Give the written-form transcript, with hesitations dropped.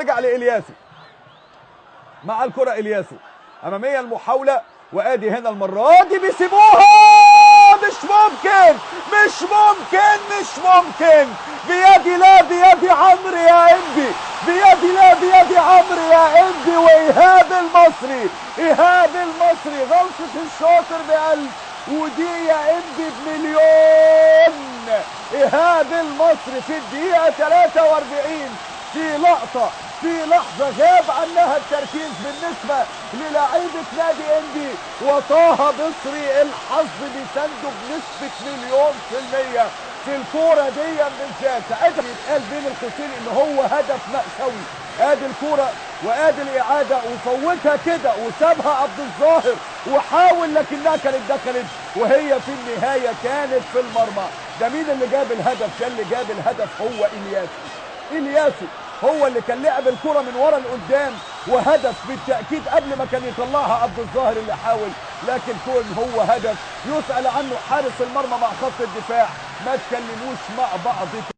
ترجع لإلياسو، مع الكرة إلياسو أمامية المحاولة، وادي هنا المرة دي بيسيبوها، مش ممكن مش ممكن مش ممكن، بيد لا بيد عمرو يا انبي، بيد لا بيد عمرو يا انبي. وايهاب المصري، ايهاب المصري غلطة الشاطر بألف ودي يا انبي بمليون. ايهاب المصري في الدقيقة 43 في لقطة، في لحظة غاب عنها التركيز بالنسبة للاعيبة نادي انبي، وطه بصري الحظ بيسنده بنسبة 1,000,000% في الكورة دي بالذات. ساعتها يتقال بين القوسين ان هو هدف مأساوي. ادي الكورة وادي الاعادة، وفوتها كده وسابها عبد الظاهر وحاول لكنها كانت دخلت، وهي في النهاية كانت في المرمى. ده مين اللي جاب الهدف؟ ده اللي جاب الهدف هو إلياسو. إلياسو هو اللي كان لعب الكرة من ورا لقدام، وهدف بالتأكيد قبل ما كان يطلعها عبد الظاهر اللي حاول، لكن كون هو هدف يسأل عنه حارس المرمى مع خط الدفاع، ما تكلموش مع بعض.